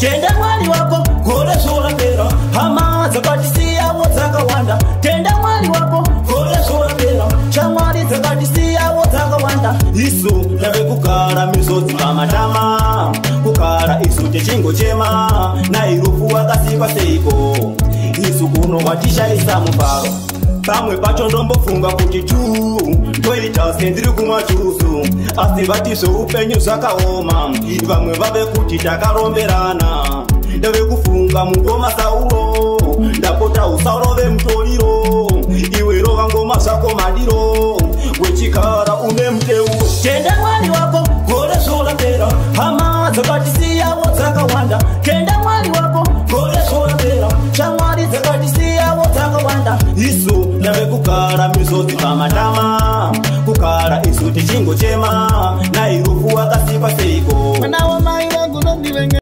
Tenda Mwari wako, gore zvorapera. Hama dzakatisiyawo dzakawanda. Tenda Mwari wako, gore zvorapera. Shamwari dzakatisiyawo dzakawanda. Isu tave kugara misodzi pamatama, kugara isu tichingochema. Nai rufu wakasikwa seiko? Isu kuno watishaisa mufaro. Pamwe pacho ndombofunga kuti tu ndoita sendiri kumwa juzu, asi vati zveupenyu zvakaoma. Vamwe vave kuti takaromberana. Ndave kufunga mungoma Sauro, ndapota usarove mutoriro. Iwe rova ngoma zvako madiro, wechikara une muteuro. Tenda Mwari wako, gore zvorapera. Hama dzakatisiyawo dzakawanda. Tenda Mwari wako, gore zvorapera. Shamwari dzakatisiyawo dzakawanda. Isu ndave kugara misodzi pamatama, kugara isu tichingochema. Nai rufu wakasikwa seiko? Mwana wamai vangu nondivenga.